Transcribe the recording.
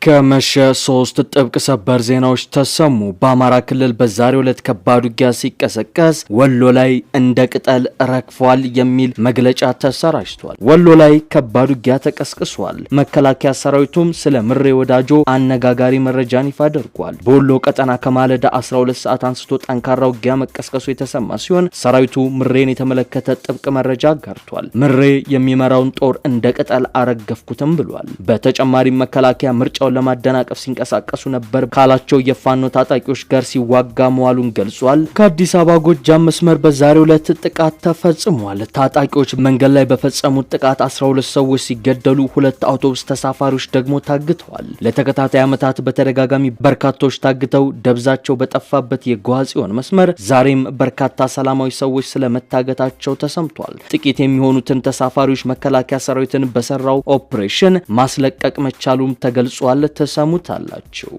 ከመሸ ሶስት ጥብቅ ሰበር ዜናዎች ተሰሙ። በአማራ ክልል በዛሬው ዕለት ከባድ ውጊያ ሲቀሰቀስ ወሎ ላይ እንደ ቅጠል ረግፏል የሚል መግለጫ ተሰራጭቷል። ወሎ ላይ ከባድ ውጊያ ተቀስቅሷል። መከላከያ ሰራዊቱም ስለ ምሬ ወዳጆ አነጋጋሪ መረጃን ይፋ አድርጓል። በወሎ ቀጠና ከማለዳ 12 ሰዓት አንስቶ ጠንካራ ውጊያ መቀስቀሱ የተሰማ ሲሆን ሰራዊቱ ምሬን የተመለከተ ጥብቅ መረጃ አጋርቷል። ምሬ የሚመራውን ጦር እንደ ቅጠል አረገፍኩትም ብሏል። በተጨማሪም መከላከያ ምርጫውን ለማደናቀፍ ሲንቀሳቀሱ ነበር ካላቸው የፋኖ ታጣቂዎች ጋር ሲዋጋ መዋሉን ገልጿል። ከአዲስ አበባ ጎጃም መስመር በዛሬው ዕለት ጥቃት ተፈጽሟል። ታጣቂዎች መንገድ ላይ በፈጸሙት ጥቃት 12 ሰዎች ሲገደሉ ሁለት አውቶቡስ ተሳፋሪዎች ደግሞ ታግተዋል። ለተከታታይ ዓመታት በተደጋጋሚ በርካቶች ታግተው ደብዛቸው በጠፋበት የጎሐጽዮን መስመር ዛሬም በርካታ ሰላማዊ ሰዎች ስለመታገታቸው ተሰምቷል። ጥቂት የሚሆኑትን ተሳፋሪዎች መከላከያ ሰራዊትን በሰራው ኦፕሬሽን ማስለቀቅ መቻሉም ተገልጿል። ተሰሙታላችሁ።